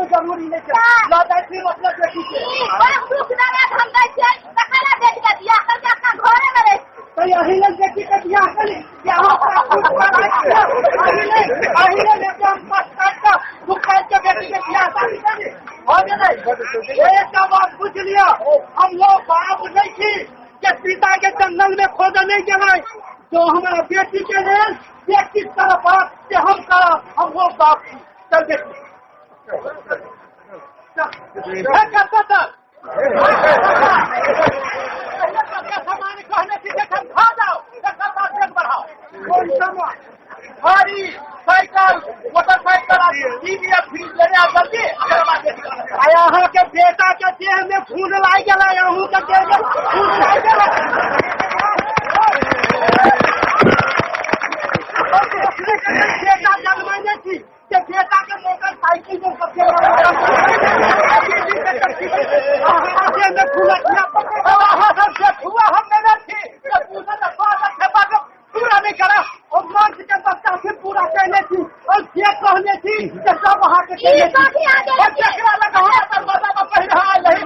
कोनो जरूरी नहि छै। लऽ जाइ छी मतलब बेटी के। ई बड़ दुख दर्द हम दै छियै, तखन ने बेटी के बियाह करके अपना घरे में रहि। तऽ एहि लेल बेटी के बियाह करी कि अहाँ ओकरा दुख कराइ छियै। एहि लेल एते हम कष्ट काटि कऽ, दुख काटि कऽ बेटी के बियाह शादी करी। भऽ गेलै। एकटा बात बुझि लिअ, हम लोग बाप नहि छी के सीता के जंगल में खोजऽ नहि गेलै। जो हमारा बेटी के लेल जे किछु करऽ पड़त से हम करब, हम वो बाप छी। चल बेटी, चल। हे करता चल। पहिले सबके सामान कहने छी जे खा जाओ, एकर बाद डेग बढ़ाओ। कोन सामान? गाड़ी, साइकिल, मोटरसाइकिल आ टीवी आ फ्रिज लेने आ जल्दी। एकर बाद बेटी बढ़ाओ। आइ अहाँके बेटा के देह में खून लागि गेलै, अहूँ के देह में खून लागि गेलै। बेटा जन्मैने छी जे बेटा के मोटरसाइकिल में सबके देह में खून अहाँ सब देखुआ हम लेने छी जे पूरा खेपा के पूरा नहीं करा और मंच के बच्चा से पूरा कहने छी और जे कहने छी से सब अहाँके ई कहने छी। कथी अहाँ देने और छियै? जकरा लग अहाँ दरवाजा पर पहिने आयल रही।